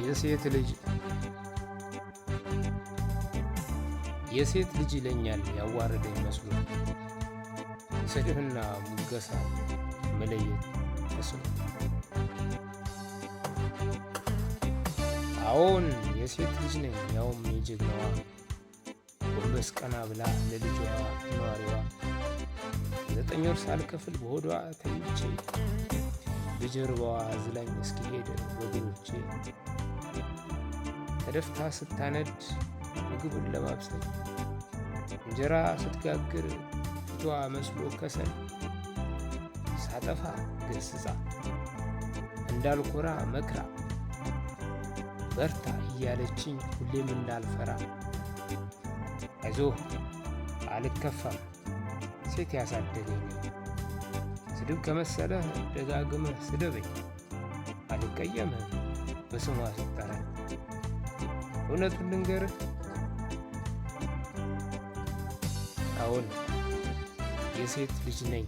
የሴት ልጅ የሴት ልጅ ይለኛል ያዋረደኝ መስሎ፣ ስድብና ሙገሳ መለየት ተስኖ። አዎን የሴት ልጅ ነኝ ያውም የጀግናዋ፣ ጎንበስ ቀና ብላ ለልጇ ነዋሪዋ፣ 9 ወር ሳልከፍል በሆዷ ተኝቼ፣ በጀርባዋ አዝላኝ እስኪሄድ ወገኖቼ፣ ተደፍታ ስታነድ ምግቡን ለማብሰል፣ እንጀራ ስትጋግር ፊቷ መስሎ ከሰል፣ ሳጠፋ ገስጻ እንዳልኮራ መክራ፣ በርታ እያለችኝ ሁሌም እንዳልፈራ፣ አይዞህ አልከፋም ሴት ያሳደገኝ ነኝ። ስድብ ከመሰለህ ደጋግመህ ስደበኝ፣ አልቀየምህም በስሟ ስትጠራኝ። እውነቱን ልንገርህ፣ አዎን የሴት ልጅ ነኝ።